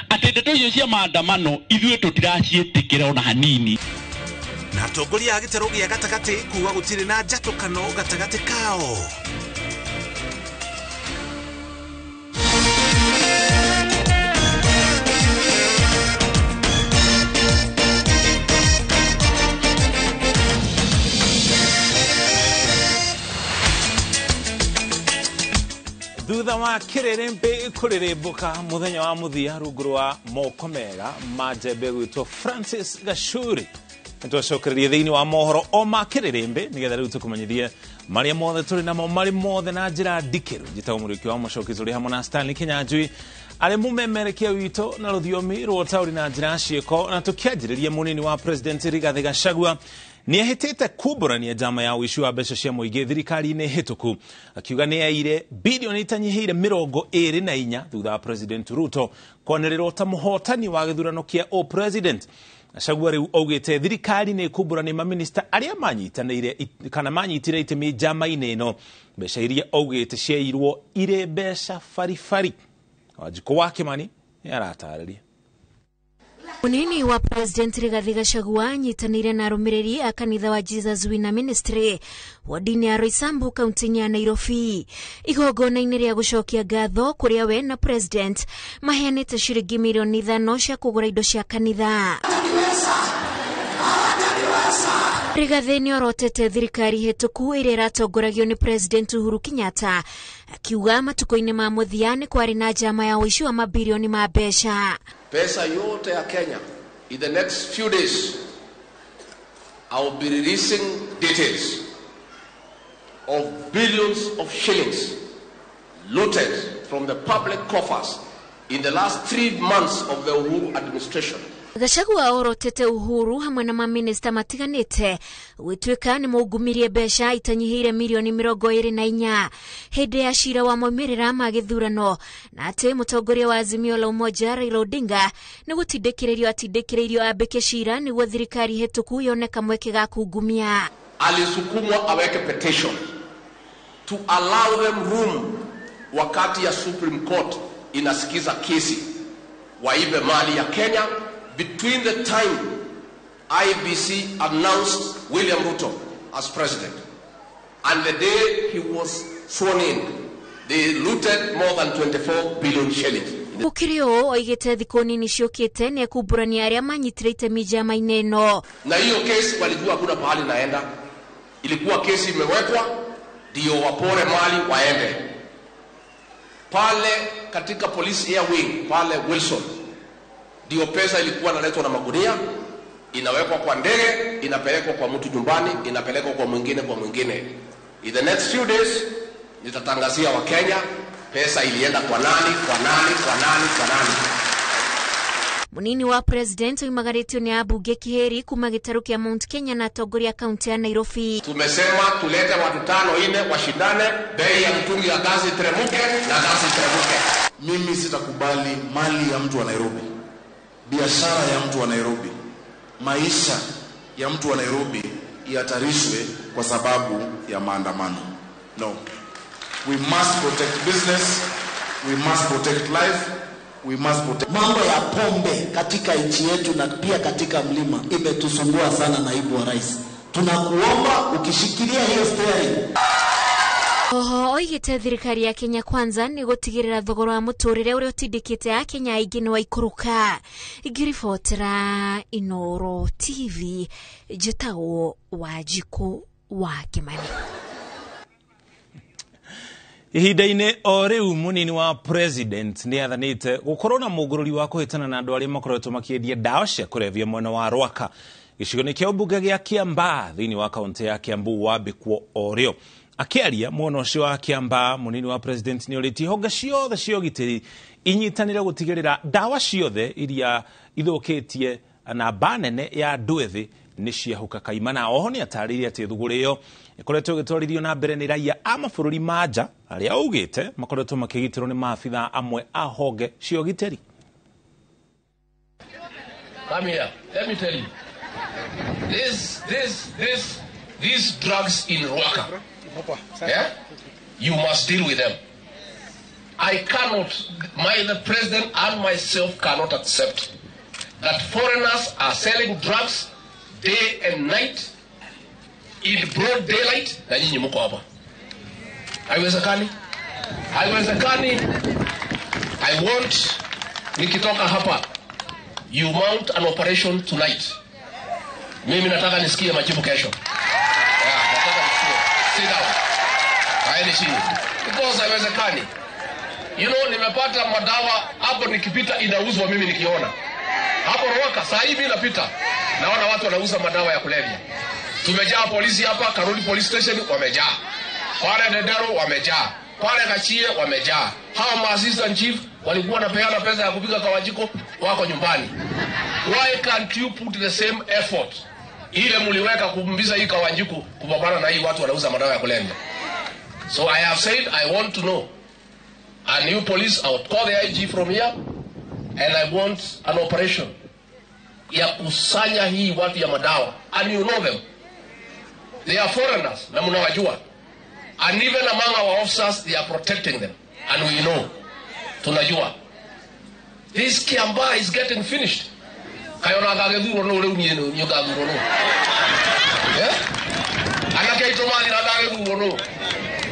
Atĩ ndeto icio cia maandamano ithuĩ tũtiraciĩtĩkĩra ona hanini. Na atongoria a gĩtarũ gĩa gatagatĩ kuga gũtirĩ na njatũkano gatagatĩ kao. Thutha wa kĩrĩrĩmbĩ kũrĩrĩmbũka mũthenya wa mũthia rungu rwa moko mega ma njembe gwĩtwo Francis Gachuri, nĩtwacokereria thĩinĩ wa mohoro o ma kĩrĩrĩmbĩ nĩgetha rĩu tũkũmenyithie marĩa mothe tũrĩ namo marĩ mothe na njĩra ndikĩru. Njĩtagwo Mũrĩki wa Mũcoki, tũrĩ hamwe na Stanley Kinyanjui arĩ mũmemerekia witũ na rũthiomi rwa ũtaũri na njĩra ciĩko, na tũkĩanjĩrĩria mũnini wa President Rigathĩ Gachagua nĩehĩtĩte kumbũrania njama ya ũici wa mbeca cia mũingĩ thirikari-inĩ hĩtũku, akiuga nĩaire bilioni itanyihĩire 24 thutha wa President Ruto kwanĩrĩrwo ta mũhotani wa gĩthurano kĩa o-president. Gachagua rĩu augĩte thirikari nĩ ĩkumbũrania maminista arĩa manyitanĩire kana manyitire itemi njama-inĩ ĩno, mbeca iria augĩte ciairwo irĩ mbeca baribari. Wanjikũ wa Kĩmani nĩaratarĩria. Munini wa President Rigathi Gachagua anyitanĩire na arũmĩrĩri a kanitha wa Jesus Winner Ministry wodi-inĩ ya Roysambu kaunti-inĩ ya Nairobi, igongona-inĩ rĩa gũcokia ngatho kũrĩa we na President maheanĩte ciringi mirioni 5 cia kũgũra indo cia kanitha. Rigathi nĩorotete thirikari hĩtũku ĩrĩa ĩratongoragio nĩ President Uhuru Kenyatta, akiuga matukũ-inĩ ma mũthia nĩ kwarĩ na njama ya ũici wa mabirioni ma mbeca. Pesa yote ya Kenya, in the next few days, I will be releasing details of billions of shillings looted from the public coffers in the last 3 months of the Uhuru administration. Gachagua orotete Uhuru hamwe na maminista matiganĩte gwĩtuĩka nĩ maungumirie mbeca itanyihĩire mirioni 24 hĩndĩ ya cira wa maumĩrĩra ma gĩthurano, na atĩ mũtongoria wa Azimio la Umoja Raila Odinga nĩ gũtindĩkĩrĩrio atindĩkĩrĩirio ambĩke cira nĩguo thirikari hĩtũku yone kamweke ga kungumia. Alisukumwa aweke petition to allow them room wakati ya Supreme Court inasikiza kesi waibe mali ya Kenya. Between the time IBC announced William Ruto as president and the day he was sworn in, they looted more than 24 billion shillings. Gũkĩrĩ ũũ oigĩte thikũ nini ciũkĩte nĩekumbũrania arĩa manyitire itemi njama-inĩ ĩno. Na hiyo kesi walijua hakuna pahali naenda, ilikuwa kesi imewekwa ndio wapore mali waende pale katika police air wing pale Wilson. Ndio pesa ilikuwa inaletwa na magunia, inawekwa kwa ndege, inapelekwa kwa mtu nyumbani, inapelekwa kwa mwingine, kwa mwingine. In the next few days nitatangazia wa Kenya pesa ilienda kwa nani, kwa nani, kwa nani, kwa nani. Munini wa President oimagarĩtio nĩ ambunge Kiheri kuma gĩtarũ kĩa Mount Kenya na atongoria kaunti ya Nairobi. Tumesema tulete watu 5 4 washindane, bei ya mtungi ya gasi iteremuke na gasi iteremuke. Mimi sitakubali mali ya mtu wa Nairobi, biashara ya mtu wa Nairobi, maisha ya mtu wa Nairobi ihatarishwe kwa sababu ya maandamano. No. We must protect business, we must protect life, we must protect. Mambo ya pombe katika nchi yetu na pia katika mlima imetusumbua sana, naibu wa rais. Tunakuomba ukishikilia hiyo steering. Oho oigĩte thirikari ya Kenya Kwanza nĩ gũtigĩrĩra thogora wa mũtũrĩre ũrĩa ũtindĩkĩte akenya aingĩ nĩ waikũrũka. Ngĩribotera Inooro TV, njĩtagwo Wanjikũ wa Kĩmani. Ihinda-inĩ o rĩu mũnini wa President nĩathanĩte gũkorwo na mũgũrũri wa kũhĩtana na andũ arĩa makoretwo makĩendia ndawa cia kũrebia mwena wa Rwaka gĩcigo-inĩ kĩa ũmbunge gĩa Kiambaa thĩinĩ wa kaũntĩ ya Kiambu wambĩkwo o rĩo. Akĩaria mwena ũcio wa Kiambaa, mũnini wa President nĩorĩtie honge ciothe cia ũgitĩri inyitanĩre gũtigĩrĩra ndawa ciothe iria ithũkĩtie namba nene ya andũ ethĩ nĩ ciahũka kaimana. Oho nĩatarĩirie atĩ thũgũrĩ ĩyo ĩkoretwo ĩgĩtwarithio na mbere nĩ raia a mabũrũri ma nja arĩa augĩte makoretwo makĩgitĩrwo nĩ maabithaa amwe a honge cia ũgitĩri. Come here, let me tell you. These drugs in Rwaka, yeah? You must deal with them. I cannot, the president and myself cannot accept that foreigners are selling drugs day and night in broad daylight, na nyinyi mko hapa. Haiwezekani. Haiwezekani. I want, nikitoka hapa, you mount an operation tonight. Mimi nataka nisikie majibu kesho. Yeah, nataka nisikie. Sit down. Kaeni chini. Because haiwezekani. You know, nimepata madawa hapo nikipita inauzwa mimi nikiona. Hapo Ruaka saa hii napita. Naona watu wanauza madawa ya kulevya. Tumejaa polisi hapa, Karuri Police Station wamejaa. Pale Dedero wamejaa. Pale Gachie wamejaa. Hawa ma assistant chief walikuwa wanapeana pesa ya kupika Kawajiko wako nyumbani. Why can't you put the same effort ile mliweka kumbiza hii Kawajiko kupambana na hii watu wanauza madawa ya kulevya? So I have said I want to know. A new police, I would call the IG from here, and I want an operation ya kusanya hii watu ya madawa. And you know them. They are foreigners, na mnawajua. And even among our officers, they are protecting them. And we know. Tunajua. This Kiambaa is getting finished. Kayona gagethurwo no riu nie ni ngathurwo no. Eh? Anake aitũ mathira ndagethurwo no.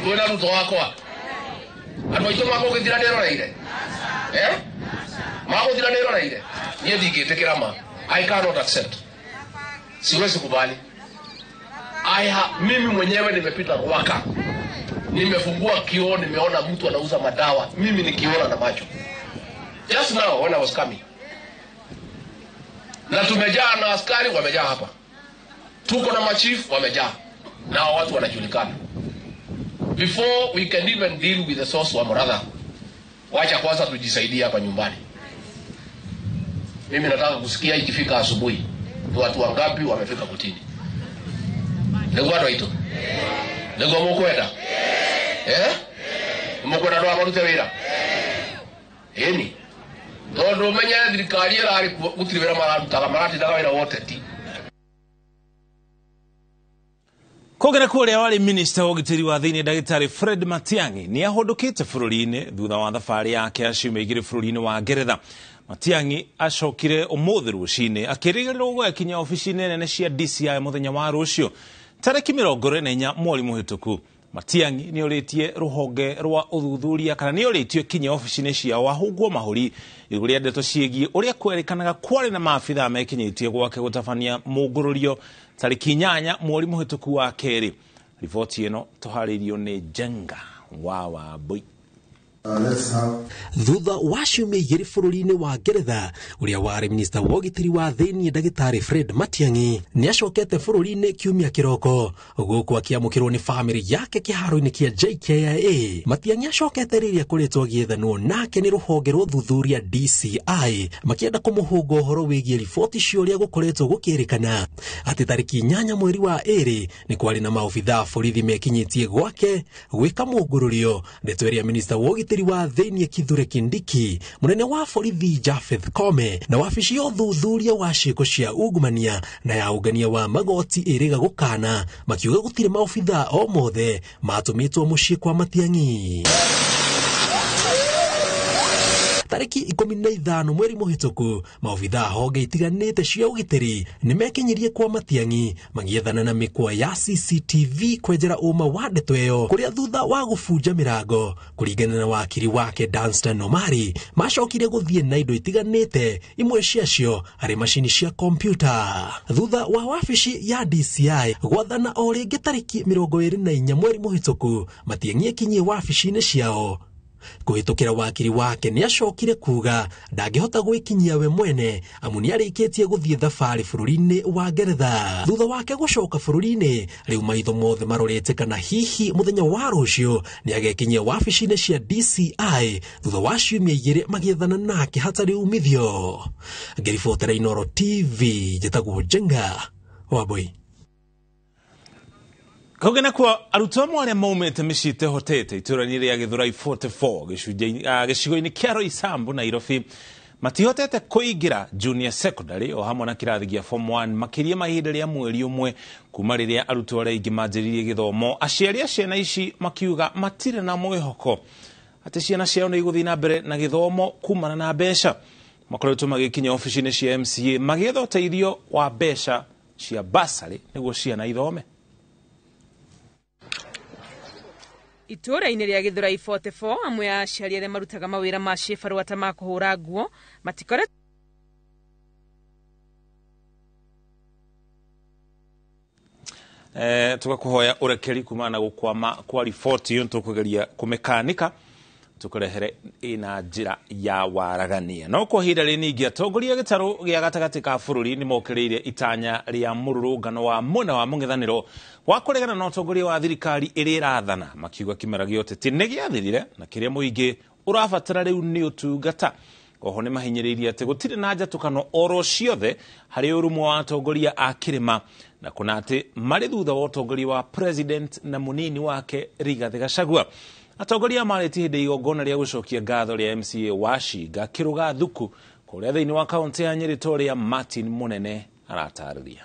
Kwĩna Ruto wakwa. Andũ aitũ magũgĩthira ndĩroreire. Eh? Magũthira ndĩroreire. Niĩ ndingĩtĩkĩra ma. I cannot accept. Siwezi kubali. Mimi mwenyewe nimepita Ruaka. Nimefungua kioo, nimeona mtu anauza madawa. Mimi nikiona na macho. Just now when I was coming. Na tumejaa na askari wamejaa hapa. Tuko na machief wamejaa. Na watu wanajulikana. Before we can even deal with the source wa Muratha, wacha kwanza tujisaidie hapa nyumbani. Mimi nataka kusikia ikifika asubuhi ni watu wangapi wamefika kutini. Niguo andũ aitũ? Niguo mũkwenda? Eh? Mũkwenda andũ aya marute wĩra? Ĩni. Tondũ menye thirikari ĩrarĩ kuo gũtirĩ wĩra mararutaga, maratindaga wĩra wa ũteti. Kũngĩ na kũrĩa warĩ minista wa ũgitĩri wa thĩinĩ ndagĩtarĩ Fred Matiang'i nĩ ahũndũkĩte bũrũri-inĩ thutha wa thabarĩ yake ya ciumia igĩrĩ bũrũri-inĩ wa Ngeretha. Matiang'i acokire ũmũthĩ rũcinĩ akĩrĩgĩrĩrwo gũgakinya obici-inĩ nene cia DCI mũthenya wa rũciũ tarĩki 24 mweri mũhĩtũku. Matiang'i nĩ orĩtie rũhonge rwa ũthuthuria kana nĩ orĩtio kinya obici-inĩ ciao ahũngwo mahũri igũrũ rĩa ndeto ciĩgiĩ ũrĩa kwerĩkanaga kwarĩ na maabithaa mekinyĩtie gwake gũtabania mũngũrũrio tarĩki 8 mweri mũhĩtũku wa kerĩ. Riboti ĩno tũharĩirio nĩ Njenga wa Wambui. Thutha wa ciumia igĩrĩ bũrũri-inĩ wa Ngeretha, ũrĩa warĩ minista wa ũgitĩri wa thĩinĩ ndagĩtarĩ Fred Matiang'i nĩ acokete bũrũri-inĩ kiumia kĩroko gũkũ akĩamũkĩrwo nĩ bamĩrĩ yake kĩharo-inĩ kĩa JKIA. Matiang'i acokete rĩrĩa akoretwo agĩethanwo nake nĩ rũhonge rwa ũthuthuria DCI makĩenda kũmũhũnga ũhoro wĩgiĩ riboti cia ũrĩa gũkoretwo gũkĩrĩkana atĩ tarĩki 8 mweri wa 2 nĩ kwarĩ na maobithaa borithi mekinyĩtie gwake gwĩka mũngũrũrio. Ndeto ĩrĩa minista wa ũgitĩri wa thĩinĩ Kithure Kindiki, mũnene wa borithi Japheth Kome na wabici ya ũthuthuria wa ciĩko cia ungumania na ya ũngania wa magoti ĩrĩga gũkana makiuga gũtirĩ maobithaa o mothe matũmĩtwo mũciĩ kwa Matiang'i. Tarĩki 15 mweri mũhĩtũku maobithaa honge itiganĩte cia ũgitĩri nĩmekinyirie kwa Matiang'i magĩethana na mĩkwa ya CCTV kwenjera ũma wa ndeto ĩyo kũrĩa thutha wa gũbunja mĩrango kũringana na wakiri wake Danstan Omari macokire gũthiĩ na indo itiganĩte imwe ciacio arĩ macini cia kompyuta. Thutha wa wabici ya DCI gwathana o rĩngĩ tarĩki 24 mweri mũhĩtũku Matiang'i ekinyie wabici-inĩ ciao kũhĩtũkĩra wakiri wake nĩ acokire kuga ndangĩhota gwĩkinyia we mwene amu nĩ arĩkĩtie gũthiĩ thabarĩ bũrũri-inĩ wa Ngeretha. Thutha wake gũcoka bũrũri-inĩ rĩu maitho mothe marorete kana hihi mũthenya wa rũciũ nĩ agekinyia wabici-inĩ cia DCI thutha wa ciumia igĩrĩ magĩethana nake hatarĩ umithio. Ngĩribotera Inooro TV njĩtagwo Njenga Wambui. Kũngĩ nakuo arutwo amwe arĩa maumĩte mĩciĩ ĩtehotete itũũra-inĩ rĩa Gĩthũrai 44 gĩcigo-inĩ kĩa Roysambu Nairobi matihotete kũingĩra junior secondary o hamwe na kĩrathi gĩa form 1 makĩria ma ihinda rĩa mweri ũmwe kuma rĩrĩa arutwo arĩa aingĩ manjĩrĩirie gĩthomo. Aciari a ciana ici makiuga matirĩ na mwĩhoko atĩ ciana ciao nĩ igũthiĩ na mbere na gĩthomo kumana na mbeca. Makoretwo magĩkinya obici-inĩ cia MCA magĩetha ũteithio wa mbeca cia basarĩ nĩguo ciana ithome. Itũũra-inĩ rĩa Gĩthũrai 44 amwe a aciari arĩa marutaga mawĩra ma cibarũa ta ma kũhũra nguo matikoretwo tugakuhoya urekeri kumana na gukwama kwa riboti iyo tukugeria kumekanika tukurehere ina njira ya waragania. No kwa ihinda rĩningĩ atongoria gĩtarũ gĩa gatagatĩ ka bũrũri nĩ mokĩrĩire itanya rĩa mũrũrũngano wa mwena wa mũng'ethanĩro wa kũregana na ũtongoria wa thirikari ĩrĩa ĩrathana, makiuga kĩmera gĩa ũteti nĩ gĩathirire na kĩrĩa mũingĩ ũrabatara rĩu nĩ ũtungata. Oho nĩ mahinyĩrĩirie atĩ gũtirĩ na njatũkano oro ciothe harĩ ũrũmwe wa atongoria a kĩrĩma na kuna atĩ marĩ thutha wa ũtongoria wa president na mũnini wake Rigathĩ Gachagua. Atongoria marĩtie hĩndĩ igongona rĩa gũcokia ngatho rĩa MCA wa Shinga Kĩrũga Thuku kũrĩa thĩinĩ wa kaũntĩ ya Nyĩrĩ ta ũrĩa Martin Mũnene aratarĩria.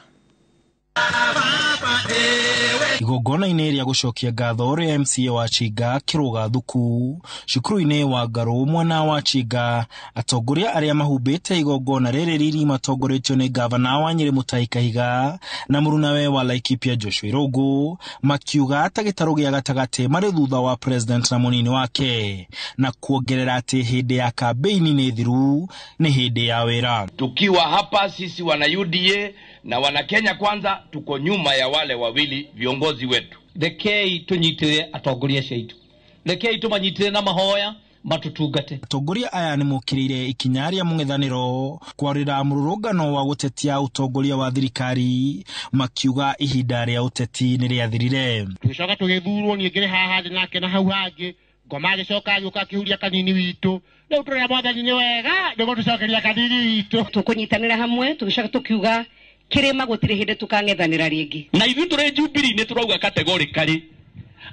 Igongona-inĩ rĩa gũcokia ngatho rĩa MCA wa Chinga Kĩrũga Thuku cukuru-inĩ wa Ngarũ mwena wa Chinga, atongoria arĩa mahumbĩte igongona rĩrĩ riri matongoretio nĩ gavana wa Nyĩrĩ Mutahi Kahiga na mũrunawe wa Laikipia Joshua Irũngũ makiuga ta gĩtarũ gĩa gatagatĩ marĩ thutha wa president na mũnini wake, na kuongerera atĩ hĩndĩ ya kambeini nĩ thiru, nĩ hĩndĩ ya wĩra. Tukiwa hapa sisi wana UDA na wana Kenya Kwanza tuko nyuma ya wale wawili viongozi wetu. Rekei tunyitire atongoria acio aitu, rekei tumanyitire na mahoya matutungate. Atongoria aya nĩ mokĩrĩire ikinya rĩa mũng'ethanĩro kwarĩra mũrũrũngano wa gũtetia ũtongoria wa thirikari, makiuga ihinda rĩa ũteti nĩ rĩathirire. Tũgĩcoka tũgĩthurwo, niĩ ngĩrĩ haha thĩ nake na hau hangĩ, ngoma agĩcoka agĩũka akĩhuria kanini witũ. Rĩu tũrĩa mwathani nĩ wega nĩguo tũcokeria kanini witũ. Tũkũnyitanĩra hamwe tũgĩcoka tũkiuga kĩrĩma gũtirĩ hĩndĩ tũkang'ethanĩra rĩngĩ. Na ithuĩ tũrĩ Jubilee nĩ tũrauga categorically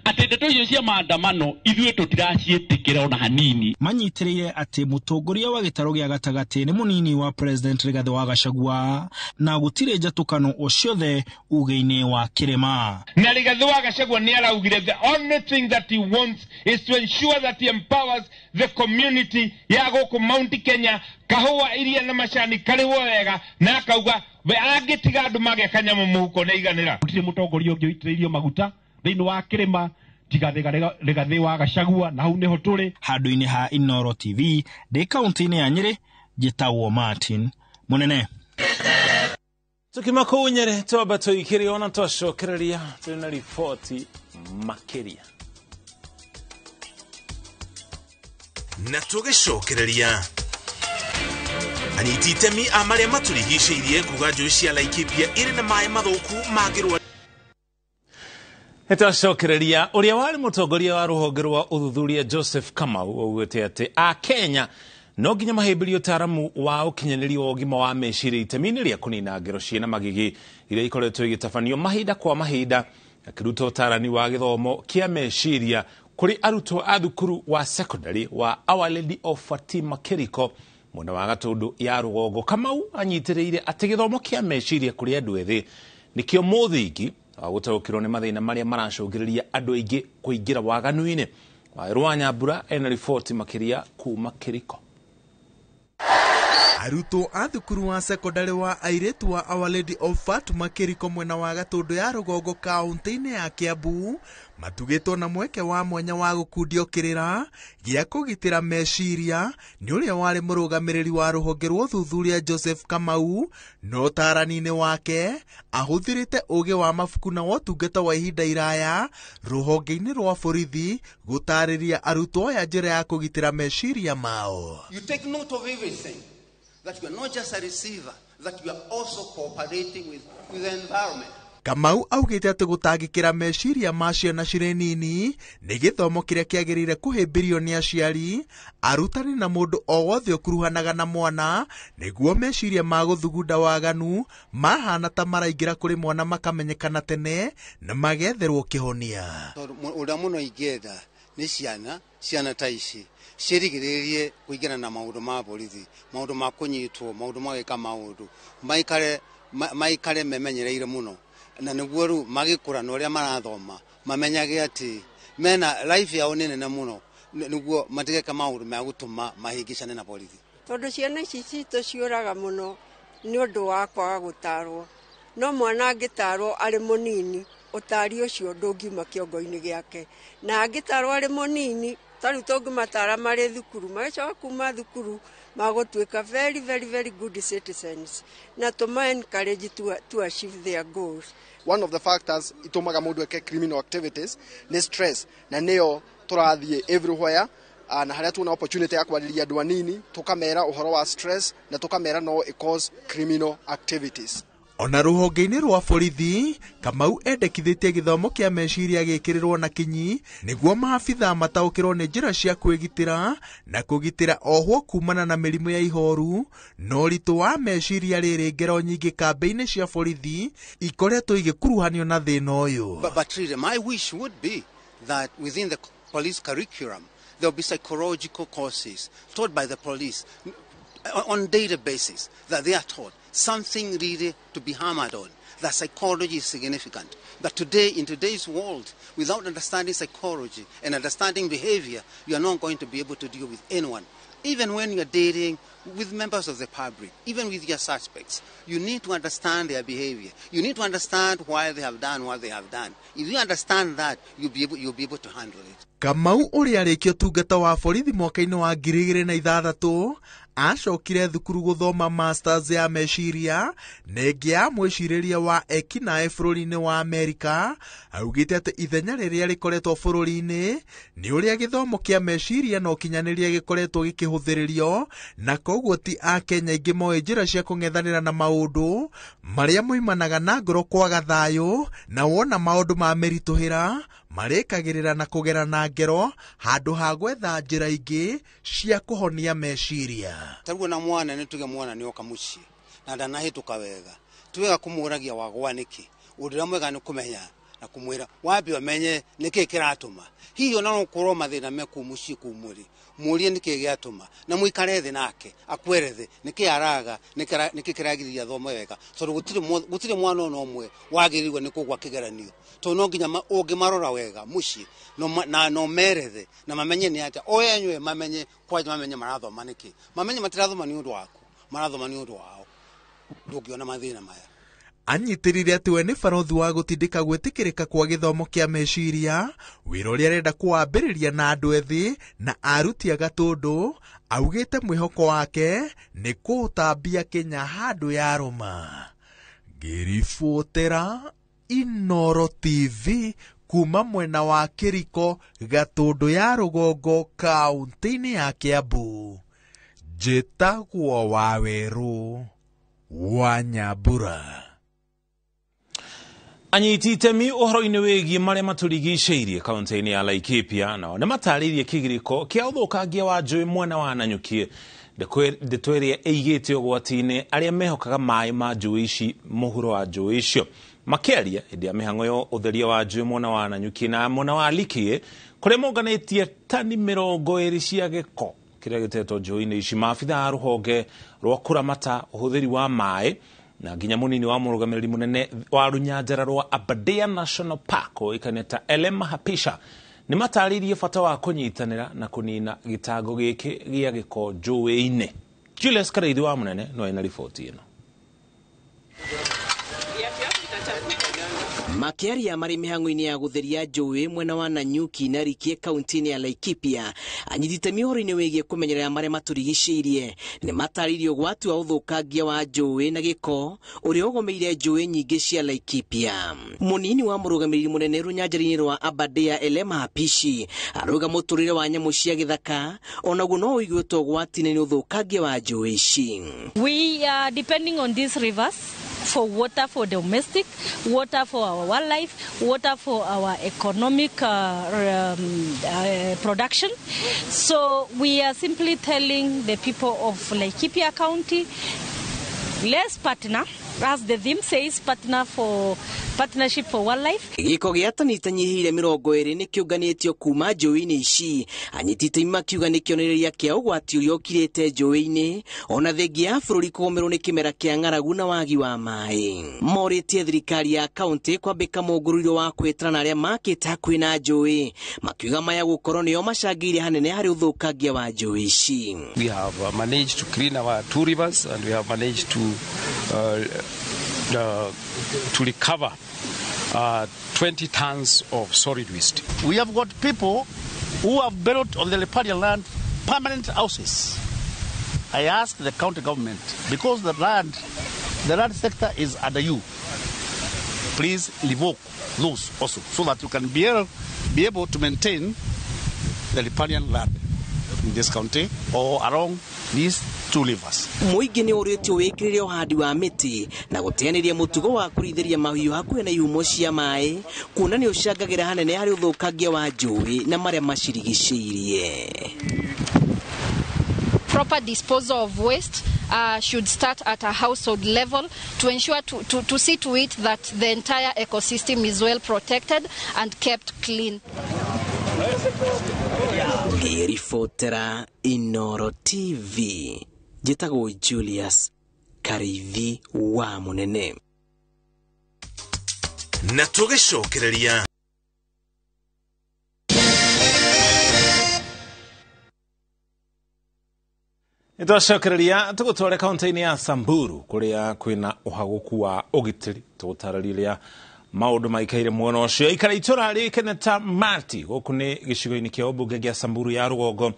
atĩ ndeto icio cia maandamano ithuĩ tũtiraciĩtĩkĩra ona hanini. Manyitĩrĩire atĩ mũtongoria wa gĩtarũ gĩa gatagatĩ nĩ mũnini wa president Rigathĩ wa Gachagua na gũtirĩ njatũkano o ciothe uge-inĩ wa kĩrĩma. Na Rigathĩ wa Gachagua nĩ araugire the only thing that he wants is to ensure that he empowers the community ya gũkũ Mount Kenya, kahũa iria na macani karĩhwo wega, na akauga we angĩtiga andũ magĩa kanyamũ mũhuko nĩ aiganĩra. Gũtirĩ mũtongoria ũngĩ ũitĩrĩirio maguta thĩinĩ wa kĩrĩma tiga Rigathĩ wa Gachagua, na hau nĩho tũrĩ. Handũ-inĩ ha Inooro TV ndĩ kaũntĩ-inĩ ya Nyĩrĩ, njĩtagwo Martin Mũnene. Tukima kũu Nyĩrĩ twamba tũikĩre ona twacokereria tũrĩ na riboti makĩria. Na tũgĩcokereria anyiti itemi a marĩa matũrigicĩirie kuga njũĩ cia Laikipia irĩ na maĩ mathũku mangĩrwa. Nĩtwacokereria ũrĩa warĩ mũtongoria wa rũhonge rwa ũthuthuria Joseph Kamau augĩte atĩ Akenya no nginya mahĩmbĩrie ũtaaramu wa ũkinyanĩria wa ũgima wa meciria itemi-inĩ rĩa kũnina ngero ciĩna magigi iria ikoretwo igĩtabanio mahinda kwa mahinda, akĩruta ũtaarani wa gĩthomo kĩa meciria kũrĩ arutwo a thukuru wa secondary wa Our Lady of Fatima Kĩriko mwena wa Gatũndũ ya Rũgongo. Kamau anyitĩrĩire atĩ gĩthomo kĩa meciria kũrĩ andũ ethĩ nĩkĩo mũthingi wa gũtaũkĩrwo nĩ mathĩna marĩa maracũngĩrĩria andũ aingĩ kũingĩra waganu-inĩ. Waweru wa Nyambura ena riboti makĩria kuma Kĩriko. Arutwo a thukuru wa sekondari wa airĩtu wa Our Lady of Fatima Kĩriko mwena wa Gatũndũ ya Rũgongo kaũntĩ-inĩ ya Kiambu matugĩtwo na mweke wa mwanya wa gũkundio kĩrĩra gĩa kũgitĩra meciria nĩ ũrĩa warĩ mũrũgamĩrĩri wa rũhonge rwa ũthuthuria Joseph Kamau, na ũtaarani-inĩ wake ahũthĩrĩte ũgĩ wa mabuku na wotungata wa ihinda iraya rũhonge-inĩ rwa borithi gũtarĩria arutwo aya njĩra ya kũgitĩra meciria mao. You take note of everything, that you are not just a receiver, that you are also cooperating with the environment. Kamau augĩte atĩ gũtangĩkĩra meciria ma ciana cirĩ nini nĩ gĩthomo kĩrĩa kĩagĩrĩire kũhĩmbĩrio nĩ aciari, arutani na mũndũ o wothe ũkuruhanaga na mwana, nĩguo meciria ma gũthugunda waganu mahana ta maraingĩra kũrĩ mwana makamenyekana tene na magetherwo kĩhonia. Tondũ ũrĩa mũno ingĩenda nĩ ciana ta ici ciĩrigĩrĩrie kũingĩra na maũndũ ma borithi, maũndũ ma kũnyitwo, maũndũ ma gwĩka maũndũ, maikare memenyereire mũno, na nĩguo rĩu magĩkũra na ũrĩa marathoma mamenyage atĩ mena life yao nĩ nene mũno, Nĩguo matigeka maũndũ ma gũtũma mahĩngĩcane na borithi. Tondũ ciana ici citũ ciũraga mũno nĩ ũndũ wa kwaga gũtarwo. No mwana angĩtarwo arĩ mũnini, ũtari ũcio ndũngiuma kĩongo-inĩ gĩake. Na angĩtarwo arĩ mũnini, ta rĩu tũngĩmatara marĩ thukuru, magĩcoka kuma thukuru magũtuĩka very very very good citizens na tũma encourage to achieve their goals. One of the factors itumaga mundu eke criminal activities ni stress, na niyo turathie everywhere na haria tuona opportunity ya kwariria andu anini tukamera uhoro wa stress na tukamera no it cause criminal activities. Ona rũhonge-inĩ rwa borithi, Kamau endekithĩtie gĩthomo kĩa meciria gĩkĩrĩrwo na kinyi nĩguo maabithaa mataũkĩrwo nĩ njĩra cia kwĩgitĩra na kũgitĩra ohwo kumana na mĩrimũ ya ihoru na ũritũ wa meciria rĩrĩ ngero nyingĩ kambĩ-inĩ cia borithi ikoretwo igĩkuruhanio na thĩna ũyũ. But really, my wish would be that within the police curriculum there will be psychological courses taught by the police on daily basis, that they are taught something really to be hammered on, that psychology is significant. That today, in today's world, without understanding psychology and understanding behavior, you are not going to be able to deal with anyone. Even when you are dealing with members of the public, even with your suspects, you need to understand their behavior. You need to understand why they have done what they have done. If you understand that, you'll be able to handle it. Kamau ũrĩa arĩkia ũtungata wa borithi mwaka-inĩ wa 2006 acokire thukuru gũthoma masters ya meciria na ĩngĩ ya mwĩcirĩria wa ekinaĩ bũrũri-inĩ wa Amerika. Augĩte atĩ ithenya rĩrĩa rĩkoretwo bũrũri-inĩ nĩ ũrĩa gĩthomo kĩa meciria na ũkinyanĩria gĩkoretwo gĩkĩhũthĩrĩrio, na koguo ti Akenya aingĩ moĩ njĩra cia kũng'ethanĩra na maũndũ marĩa moimanaga na ngoro kwaga thayũ, na wona maũndũ ma mĩritũhĩra marĩkagĩrĩra na kũgera na ngero handũ ha gwetha njĩra ingĩ cia kũhonia meciria. Tarĩu ona mwana nĩ tuge mwana nĩ oka mũciĩ na ndanahĩtũka wega, ti wega kũmũragia wagwa nĩkĩ. Ũndũ ũrĩa mwega nĩ kũmenya na kũmwĩra wambe ũmenye nĩkĩ kĩratũma. Hihi ona no ũkorwo mathĩna me kũu mũciĩ kũu mũrĩ, mũrie nĩkĩ gĩatũma na mũikare thĩ nake akwerethe nĩkĩ araga, nĩkĩ kĩragirĩrĩria athome wega, tondũ gũtirĩ mwana ona ũmwe wagĩrĩirwo nĩ kũgwa kĩgeranio, tondũ no nginya ũngĩmarora wega mũciĩ na no merethe na mamenye nĩ atĩa o enywe, mamenye kwanja, mamenye marathoma nĩkĩ, mamenye matirathoma nĩ ũndũ waku, marathoma nĩ ũndũ wao, ndũngĩona mathĩna maya. Anyitĩrĩire atĩ we nĩ barothi wa gũtindĩka gwĩtĩkĩrĩka kwa gĩthomo kĩa meciria, wĩra ũrĩa arenda kũwambĩrĩria na andũ ethĩ na aruti a Gatũndũ. Augĩte mwĩhoko wake nĩ kũũtambia Kenya handũ yarũma. Ngĩribotera Inooro TV kuma mwena wa Kĩriko, Gatũndũ ya Rũgongo, kaũntĩ-inĩ ya Kĩambu. Njĩtagwo Wawerũ wa Nyambura. Anyiti itemi ũhoro-inĩ wĩgiĩ marĩa matũrigicĩirie kaũntĩ-inĩ ya Laikipia nao nĩ matarĩirie kĩgirĩko kĩa ũthũkangia wa njũĩ mwena wa Nanyuki, ndeto ĩrĩa ĩigĩte ũgwati-inĩ arĩa mehokaga maĩ ma njũĩ ici mũhuro wa njũĩ icio. Makĩaria hĩndĩ ya mĩhang'o ya ũtheria wa njũĩ mwena wa Nanyuki na mwena wa Likie kũrĩa monganĩtie tani 20 cia gĩko kĩrĩa gĩtetwo njũĩ-inĩ ici, maabithaa a rũhonge rwa kũramata ũhũthĩri wa maĩ na nginya munini wa mũrũgamĩrĩri mũnene wa rũnyanjara rwa Aberdare National Park ũĩkaine ta Elema Hapisha nĩ matarĩirie bata wa kũnyitanĩra na kũnina gĩtango gĩkĩ gĩa gĩko njũĩ-inĩ. Julius Karaithi wa mũnene no ena riboti ĩno. Makĩaria marĩ mĩhang'o-inĩ ya gũtheria njũĩ mwena wa Nanyuki na Rikie kaũntĩ-inĩ ya Laikipia, anyiti itemi ũhoro-inĩ wĩgiĩ kũmenyerera marĩa matũrigicĩirie nĩ matarĩirie ũgwati wa ũthũkangia wa njũĩ na gĩko ũrĩa ũgomeire njũĩ nyingĩ cia Laikipia. Mũnini wa mũrũgamĩrĩri mũnene rũnyanjara-inĩ rwa Aberdare Elema Hapishi arauga mũtũrĩre wa nyamũ cia gĩthaka onaguo no ũiguĩtwo ũgwati-inĩ nĩ ũthũkangia wa njũĩ ici. We are depending on these rivers for water for domestic, water for our wildlife, water for our economic production. So we are simply telling the people of Laikipia County, let's partner As the theme says, partnership for wildlife. Gĩko gĩa tani itanyihĩire 20 nĩ kĩũnganĩtio kuma njũĩ-inĩ ici. Anyiti itemi makiuga nĩ kĩonereria kĩa ũgwati ũrĩa ũkirĩte njũĩ-inĩ ona thengia ya bũrũri kũgũmĩrwo nĩ kĩmera kĩa ng'aragu na wagi wa maĩ. Morĩtie thirikari ya kaunti kwambĩka mũngũrũiro wa kwĩtana na arĩa makĩte hakuhĩ na njũĩ, makiuga maya gũkorwo nĩo macangĩire hanene harĩ ũthũkangia wa njũĩ ici. We have managed to clean our two rivers and we have managed to recover 20 tons of solid waste. We have got people who have built on the riparian land permanent houses. I ask the county government, because the land sector is under you, please revoke those also, so that you can be able to maintain the riparian land in this county or along these two rivers. Mũingĩ nĩ ũrĩtio wĩkĩrĩre ũhandi wa mĩtĩ na gũteanĩria mũtugo wa kũrĩithĩria mahiũ hakuhĩ na ihumo cia maĩ, kuona nĩ ũcangagĩra hanene harĩ ũthũkangia wa njũĩ na marĩa macirigicĩirie. Proper disposal of waste should start at a household level to ensure to see to it that the entire ecosystem is well protected and kept clean. Ngĩribotera Inoro TV, njĩtagwo Julius Karithi wa Munene. Na tũgĩcokereria nĩtwacokereria tũgũtware kaunti-inĩ ya Samburu kũrĩa kwĩna ũhagũku wa ũgitĩri. Tũgũtarĩria ũrĩa maũndũ maikaire mwena ũcio. Aikara itũra rĩkeneta Marti gũkũ nĩ gĩcigo-inĩ kĩa ũmbunge gĩa Samburu ya rũgongo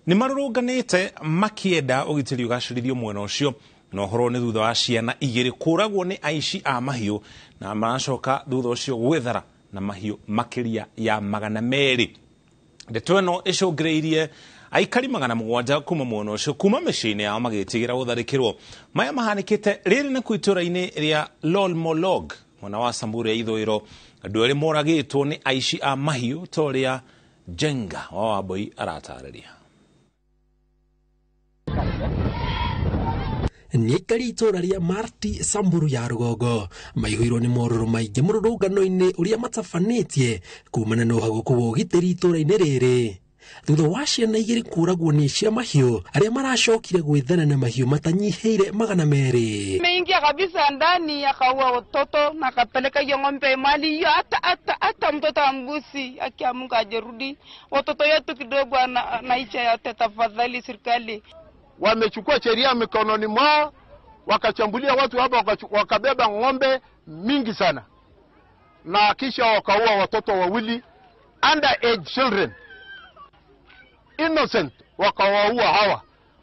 nĩ marũrũnganĩte makĩenda ũgitĩri ũgacĩrithio mwena ũcio, na ũhoro nĩ thutha wa ciana igĩrĩ kũragwo nĩ aici a mahiũ na maracoka thutha ũcio gwĩthara na mahiũ makĩria ya 200. Ndeto ĩno ĩcũngĩrĩirie aikari 700 kuma mwena ũcio kuma mĩciĩ-inĩ yao magĩtigĩra gũtharĩkĩrwo. Maya mahanĩkĩte rĩrĩ na kũ itũra-inĩ rĩa Lolmolog mwena wa Samburu ya ithũĩro. Andũ erĩ moragĩtwo nĩ aici a mahiũ ta ũrĩa Jenga wa Wambui aratarĩria. Nĩ aikari itũra rĩa Marti Samburu ya rũgongo maihũirwo nĩ morũrũ maingĩ mũrũrũngano-inĩ ũrĩa matabanĩtie kumana na ũhagũku wa ũgitĩri itũra-inĩ rĩrĩ, thutha wa ciana igĩrĩ kũragwo nĩ cia mahiũ arĩa maracokire gwĩthana na mahiũ matanyihĩire 200. Ameingia kabisa ndani akaua watoto na akapeleka hiyo ng'ombe mali hiyo, hata mtoto wa mbuzi akiamka ajerudi watoto yetu kidogo anaicha yote. Tafadhali serikali, wamechukua sheria mikononi mwao, wakachambulia watu hapa, wakabeba ng'ombe mingi sana na kisha wakaua watoto wawili underage children innocent, wakawaua hawa.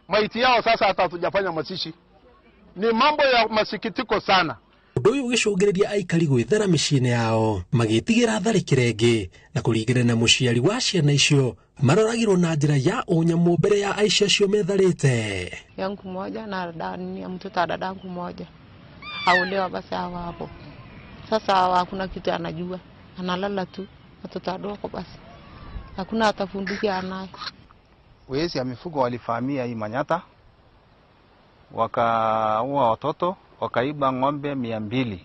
Maiti yao sasa hata hatujafanya mazishi. Ni mambo ya masikitiko sana. Ũndũ ũyũ ũgĩcũngĩrĩria aikari gwĩthara mĩciĩ-inĩ yao magĩtigĩra tharĩkĩra ĩngĩ, na kũringana na mũciari wa ciana icio maroragirwo na njĩra ya ũnyamũ mbere ya aici acio metharĩte. Yangu moja na dada, mtoto wa dadangu moja aulewa, basi hawa hapo sasa hakuna kitu anajua, analala tu, watoto wadogo basi hakuna atafundikia anaye. Wezi ya mifugo walifahamia hii Manyata, wakaua watoto, wakaiba ng'ombe 200.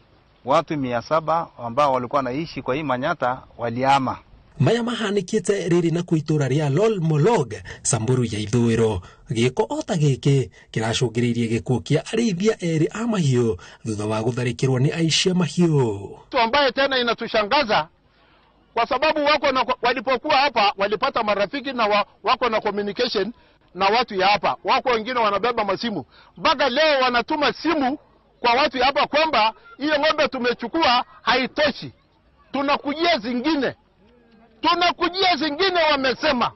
Watu 700 ambao walikuwa naishi kwa hii Manyata waliama. Maya mahanĩkĩte rĩrĩ na kũ itũra rĩa Lolmolog Samburu ya ithũĩro. Gĩko o ta gĩkĩ kĩracũngĩrĩirie gĩkuũ kĩa arĩithia erĩ a mahiũ thutha wa gũtharĩkĩrwo nĩ aici a mahiũ. Kitu ambaye tena inatushangaza kwa sababu wako na, walipokuwa hapa walipata marafiki na wako na communication na watu ya hapa. Wako wengine wanabeba masimu. Mpaka leo wanatuma simu kwa watu ya hapa kwamba hiyo ng'ombe tumechukua haitoshi, tunakujia zingine. Tunakujia zingine wamesema.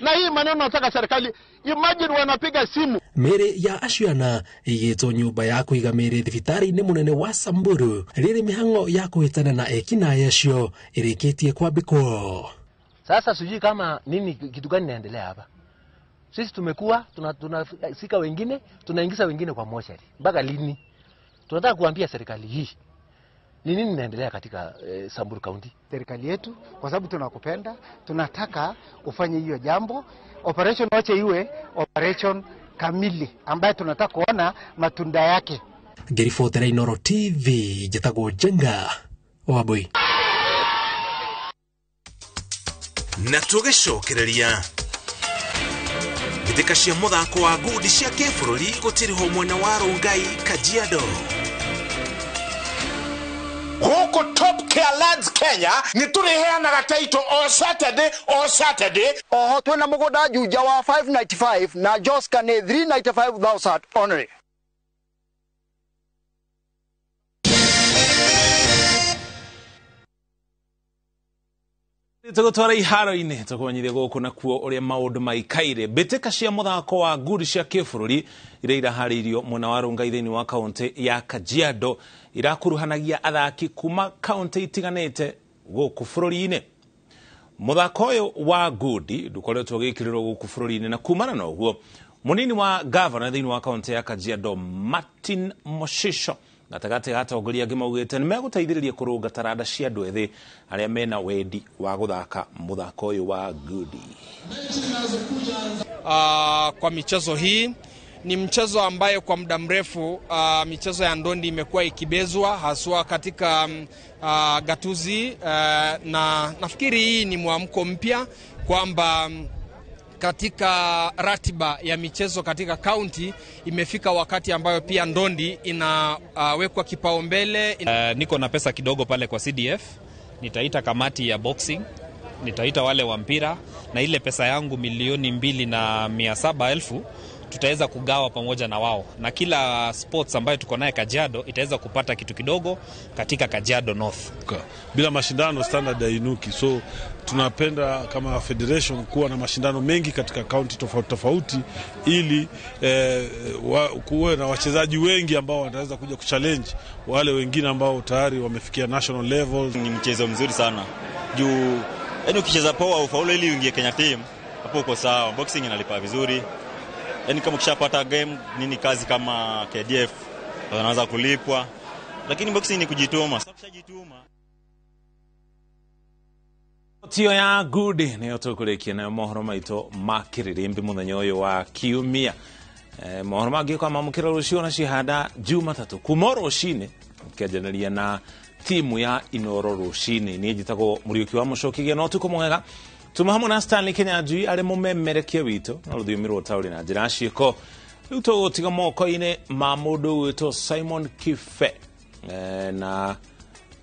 Na hii maneno nataka serikali, imagine wanapiga simu. Mĩĩrĩ ya acio ana ĩigĩtwo nyũmba ya kũiga mĩĩrĩ thibitarĩ-inĩ mũnene wa Samburu rĩrĩ mĩhang'o ya kũhĩtana na ekinaĩ acio ĩrĩkĩtie kwambĩkwo. Sasa sijui kama nini kitu gani inaendelea hapa. Sisi tumekuwa tunasika wengine, tunaingiza wengine kwa moshari. Mpaka lini? Tunataka kuambia serikali hii ni nini inaendelea katika Samburu County. Serikali yetu, kwa sababu tunakupenda, tunataka ufanye hiyo jambo. Operation wache iwe operation kamili ambayo tunataka kuona matunda yake. Ngĩribotera Inooro TV, njĩtagwo Njenga Wambui. Na tũgĩcokereria mbĩtĩka cia mũthako wa ngundi cia kĩbũrũri gũtirĩhwo mwena wa Rongai Kajiado. Gũkũ Top Care Lands Kenya nĩ tũrĩheanaga title o Saturday o Saturday. Oho twĩna mũgũnda Juja wa 595 na Joska nĩ 395,000 only. Tũgũtwara iharo-inĩ tũkũmenyithia gũkũ nakuo ũrĩa maũndũ maikaire. Mbĩtĩka cia mũthako wa ngundi cia kĩbũrũri iria iraharĩirio mwena wa Rongai thĩinĩ wa kaũntĩ ya Kajiado irakuruhanagia athaki kuma kaũntĩ itiganĩte gũkũ bũrũri-inĩ. Mũthako ũyũ wa ngundi ndũkoretwo ũgĩkĩrĩrwo gũkũ bũrũri-inĩ, na kumana na ũguo mũnini wa gavana thĩinĩ wa kaũntĩ ya Kajiado Martin Moshisho gatagatĩ ga atongoria angĩ maugĩte nĩ megũteithĩrĩria kũrũnga taranda cia andũ ethĩ arĩa mena wendi wa gũthaka mũthako ũyũ wa ngundi. Kwa michezo hii ni mchezo ambayo kwa muda mrefu michezo ya ndondi imekuwa ikibezwa haswa katika gatuzi, na nafikiri hii ni mwamko mpya kwamba katika ratiba ya michezo katika county imefika wakati ambayo pia ndondi inawekwa kipaumbele. Niko na pesa kidogo pale kwa CDF, nitaita kamati ya boxing, nitaita wale wa mpira, na ile pesa yangu 2,700,000 tutaweza kugawa pamoja na wao, na kila sports ambayo tuko naye Kajiado itaweza kupata kitu kidogo katika Kajiado North. Bila mashindano standard hainuki, so tunapenda kama federation kuwa na mashindano mengi katika county tofauti tofauti ili kuwe na wachezaji wengi ambao wataweza kuja kuchallenge wale wengine ambao tayari wamefikia national level. Ni mchezo mzuri sana juu yaani ukicheza poa ufaulu ili uingie Kenya team, hapo uko sawa. Boxing inalipa vizuri. Yaani kama ukishapata game nini kazi kama KDF wanaanza kulipwa, lakini boxing ni kujituma. Sasa ukishajituma. Tio ya ngundi nĩyo tũkũrĩkia nayo mohoro maitũ ma kĩrĩrĩmbĩ mũthenya ũyũ wa kiumia. Mohoro mangĩ ũkamamũkĩra rũciũ na cihanda Jumatatũ kuma o rũcinĩ ũkĩanjanĩria na timu ya Inooro rũcinĩ. Niĩ njĩtagwo Mũriũki wa Mũcoki, na ũtukũ mwega. Tuma hamwe na Stanley Kinyanjui arĩ mũmemerekia witũ na rũthiomi rwa ũtaũri na njĩra ciĩko. Rĩu tũgũtiga moko-inĩ ma mũndũ ũgwĩtwo Simon Kibe na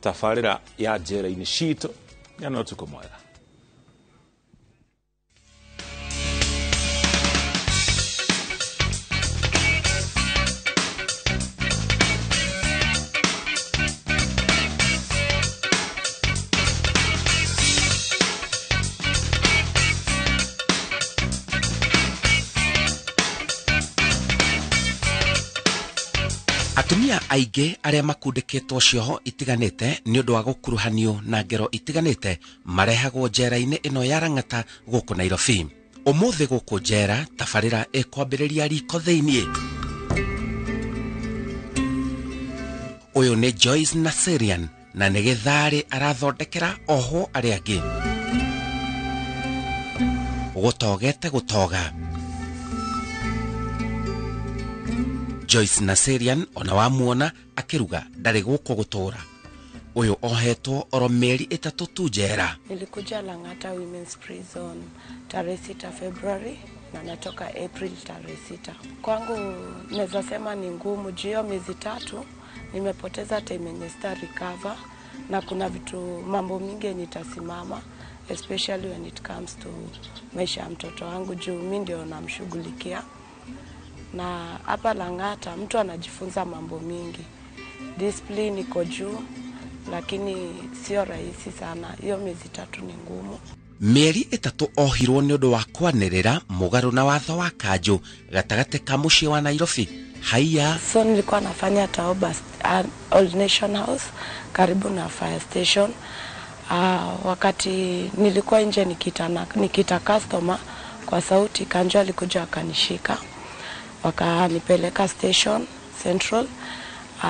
tabarĩra ya njera-inĩ citũ. Na ũtukũ mwega. Atumia aingĩ arĩa makundĩkĩtwo cioho itiganĩte nĩ ũndũ wa gũkuruhanio na ngero itiganĩte marehagwo njera-inĩ ĩno ya Lang'ata gũkũ Nairobi. Ũmũthĩ gũkũ njera tabarĩra ĩkwambĩrĩria riko thĩiniĩ. Ũyũ nĩ Joyce Naserian na nĩ gĩtharĩ arathondekera ohwo arĩa angĩ. Gũtogete gũtoga. Joyce Naserian ona wamuona akiruga ndarĩ gũkũ gũtũra. Ũyũ ohetwo oro mĩeri 3 tu njera. Nilikuja Lang'ata Women's Prison tarehe 6 February na natoka April tarehe 6. Kwangu naweza sema ni ngumu juu hiyo miezi 3 nimepoteza time yenye sita recover, na kuna vitu mambo mingi yenye itasimama, especially when it comes to maisha ya mtoto wangu juu mimi ndio namshughulikia. Na hapa Lang'ata mtu anajifunza mambo mingi. Discipline iko juu lakini sio rahisi sana. Hiyo miezi 3 ni ngumu. Mĩeri 3 ohirwo nĩ ũndũ wa kwanĩrĩra mũgarũ na watho wa kanjũ gatagatĩ ka mũciĩ wa Nairobi. Haiya. So nilikuwa nafanya Taoba Old Nation House karibu na fire station. Wakati nilikuwa nje nikita customer kwa sauti, kanjo alikuja akanishika, wakanipeleka station Central.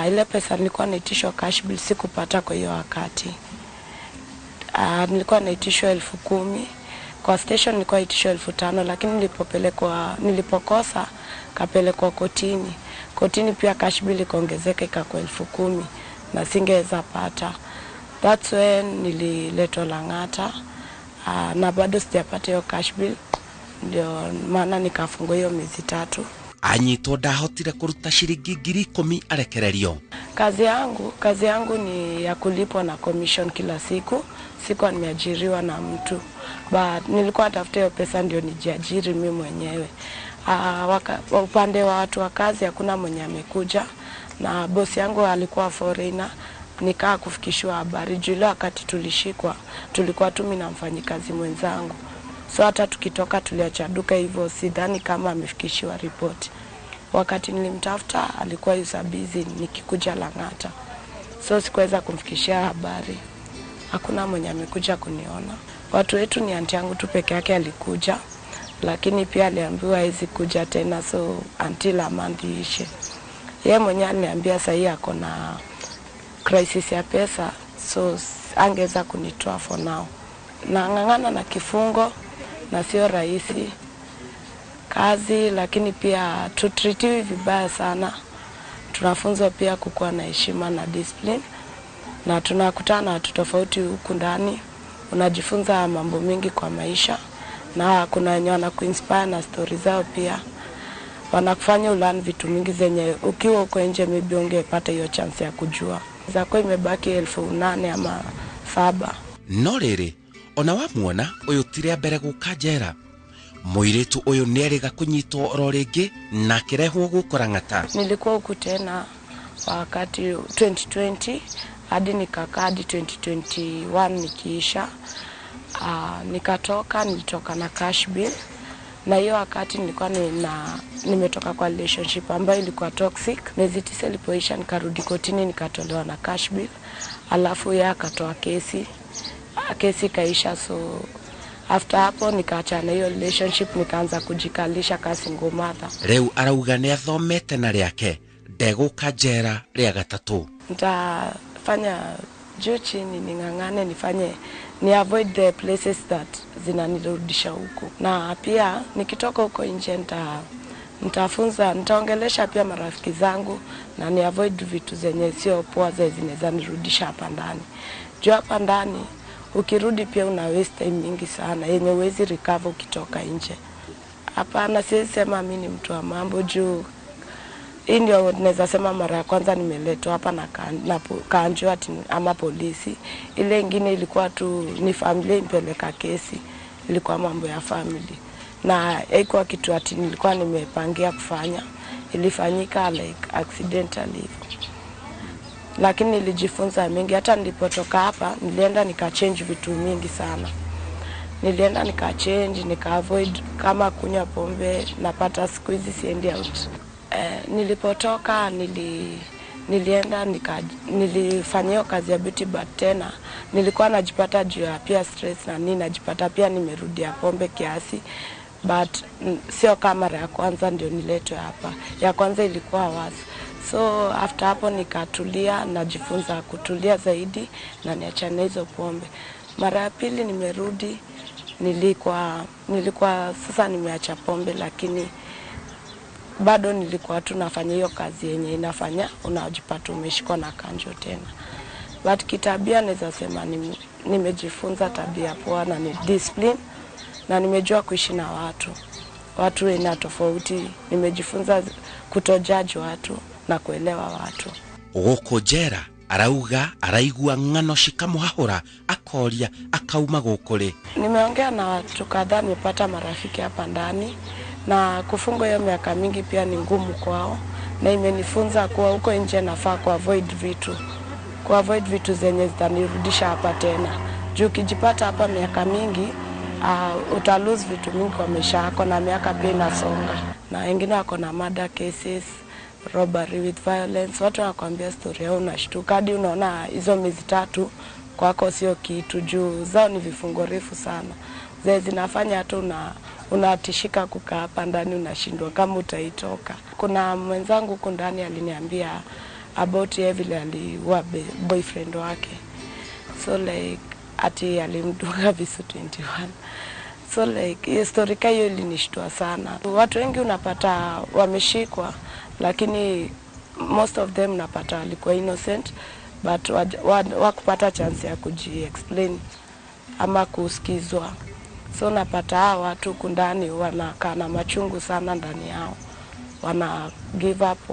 Ile pesa nilikuwa naitishwa cash bill sikupata kwa hiyo wakati. Nilikuwa naitishwa 10,000 kwa station, nilikuwa naitishwa 5,000, lakini nilipokosa kapelekwa kotini. Kotini pia cash bill ikaongezeka ikakuwa 10,000 na singeweza pata. That's when nililetwa Lang'ata, na bado sijapata hiyo cash bill, ndio maana nikafungwa hiyo miezi 3. Anyitwo ndahotire kuruta ciringi 10,000 arekererio. Kazi yangu ni ya kulipwa na commission kila siku. Sikuwa nimeajiriwa na mtu, but nilikuwa natafuta hiyo pesa ndio nijiajiri mimi mwenyewe. Upande wa watu wa kazi hakuna mwenye amekuja, na bosi yangu alikuwa foreigner. Nikaa kufikishwa habari juu ile wakati tulishikwa tulikuwa tu mimi na mfanyikazi mwenzangu, so hata tukitoka tuliacha duka hivyo, sidhani kama amefikishiwa ripoti. Wakati nilimtafuta alikuwa yusa busy nikikuja Lang'ata, so sikuweza kumfikishia habari. Hakuna mwenye amekuja kuniona. Watu wetu ni anti yangu tu peke yake alikuja, lakini pia aliambiwa hawezi kuja tena, so until a month iishe. Yeye mwenyewe aliniambia sasa ako na crisis ya pesa, so angeweza kunitoa for now. Nang'ang'ana na kifungo na sio rahisi kazi, lakini pia tutritiwi vibaya sana. Tunafunzwa pia kukuwa na heshima na discipline, na tunakutana na watu tofauti huku ndani. Unajifunza mambo mingi kwa maisha, na kuna wenye wanakuinspire na story zao pia. Wanakufanya ulearn vitu mingi zenye ukiwa uko nje maybe ungepata hiyo chance ya kujua. Zako imebaki 8,000 ama 7. No rĩrĩ, ona wamuona ũyũ ti rĩa mbere gũka njera. Mũirĩtu ũyũ nĩerĩga kũnyitwo oro rĩngĩ na akĩrehwo gũkũ Lang'ata. Nilikuwa huku tena wakati 2020 hadi nikakaa hadi 2021 nikiisha. Nikatoka, nilitoka na cash bill. Na hiyo wakati nilikuwa nimetoka kwa relationship ambayo ilikuwa toxic. Miezi 9 ilipoisha nikarudi kotini nikatolewa na cash bill. Alafu yeye akatoa kesi. Kesi kaisha, so after hapo nikaachana hiyo relationship, nikaanza kujikalisha ka single mother. Rĩu arauga nĩ athomete na rĩake ndegũka njera rĩa gatatũ. Nitafanya juu chini, ning'ang'ane, nifanye ni avoid the places that zinanirudisha huku. Na pia nikitoka huko nje nitafunza, nitaongelesha pia marafiki zangu na ni avoid vitu zenye sio poa zenye zinaweza nirudisha hapa ndani. Juu hapa ndani ukirudi pia una waste time mingi sana yenye huwezi recover ukitoka nje. Hapana, siwezi sema mimi ni mtu wa mambo juu hii ndio naweza sema mara ya kwanza nimeletwa hapa na kanjo ama polisi. Ile ingine ilikuwa tu ni familia impeleka kesi, ilikuwa mambo ya family. Na haikuwa kitu ati nilikuwa nimepangia kufanya, ilifanyika like accidentally. Lakini nilijifunza mingi. Hata nilipotoka hapa nilienda nikachange vitu mingi sana. Nilienda nikachange, nikaavoid kama kunywa pombe, napata siku hizi siendi out. Nilipotoka nilienda nilifanyia kazi ya beauty, but tena nilikuwa najipata juu ya pia stress na nini, najipata pia nimerudia pombe kiasi, but sio kama ya kwanza ndio niletwe hapa. Ya kwanza ilikuwa worse. So after hapo nikatulia, najifunza kutulia zaidi na niachane hizo pombe. Mara ya pili nimerudi, nilikuwa sasa nimeacha pombe, lakini bado nilikuwa tu nafanya hiyo kazi yenye inafanya unajipata umeshikwa na kanjo tena. But kitabia naweza sema nimejifunza tabia poa na ni discipline, na nimejua kuishi na watu aina tofauti. Nimejifunza kutojudge watu na kuelewa watu. Gũkũ njera arauga araigua ng'ano cikamuhahũra, akoria akauma gũkũ rĩ. Nimeongea na watu kadhaa, nimepata marafiki hapa ndani, na kufungwa hiyo miaka mingi pia ni ngumu kwao, na imenifunza kuwa huko nje nafaa kuavoid vitu zenye zitanirudisha hapa tena. Juu ukijipata hapa miaka mingi, uta lose vitu mingi kwa maisha yako, na miaka pia inasonga. Na wengine wako na murder cases, robbery with violence. Watu wanakuambia story yao unashtuka, hadi unaona hizo miezi 3 kwako sio kitu, juu zao ni vifungo refu sana. Zile zinafanya hata unatishika kukaa hapa ndani, unashindwa kama utaitoka. Kuna mwenzangu huko ndani aliniambia about yeye vile aliua boyfriend wake. So like ati alimdunga visu 21. So like hiyo story hiyo ilinishtua sana. Watu wengi unapata wameshikwa, lakini most of them napata walikuwa innocent but wakupata chance ya kuji-explain ama kusikizwa. So napata hawa watu huku ndani wanakaa na machungu sana ndani yao, wana give up,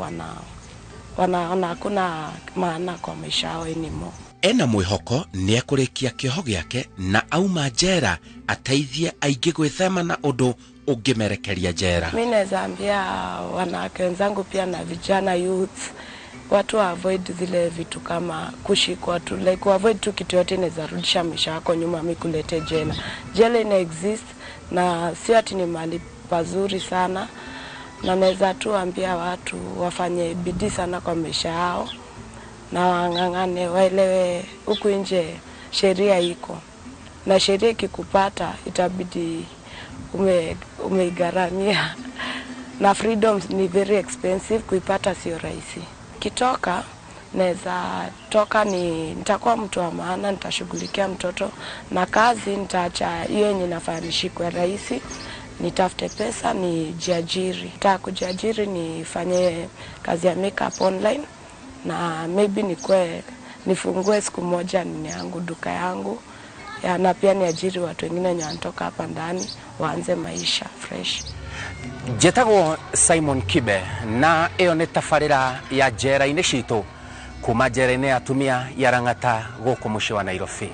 wanaona hakuna maana kwa maisha yao anymore. Ena mwĩhoko nĩ ekũrĩkia kĩoho gĩake na auma njera ateithie aingĩ gwĩthema na ũndũ ũngĩmerekeria njera. Mi naweza ambia wanawake wenzangu pia na vijana youth, watu wa avoid zile vitu kama kushikwa tu, like avoid tu kitu yote inaweza rudisha maisha yako nyuma, mi kulete jela. Jela ina exist na sio ati ni mahali pazuri sana, na naweza tu ambia watu wafanye bidii sana kwa maisha yao na wang'ang'ane, waelewe huku nje sheria iko, na sheria ikikupata itabidi umeigharamia na freedom ni very expensive, kuipata sio rahisi. Kitoka naweza toka ni nitakuwa mtu wa maana, nitashughulikia mtoto na kazi, nitaacha hiyo yenye nafanya nishikwe rahisi, nitafute pesa nijiajiri. Nitaka kujiajiri nifanye kazi ya makeup online na maybe nikue nifungue siku moja nini yangu duka yangu ya, na pia niajiri watu wengine wenye wanatoka hapa ndani waanze maisha fresh. Njĩtagwo Simon Kibe na ĩyo nĩ tabarĩra ya njera-inĩ citũ kuma njera-inĩ ya atumia ya Lang'ata gũkũ mũciĩ wa Nairobi.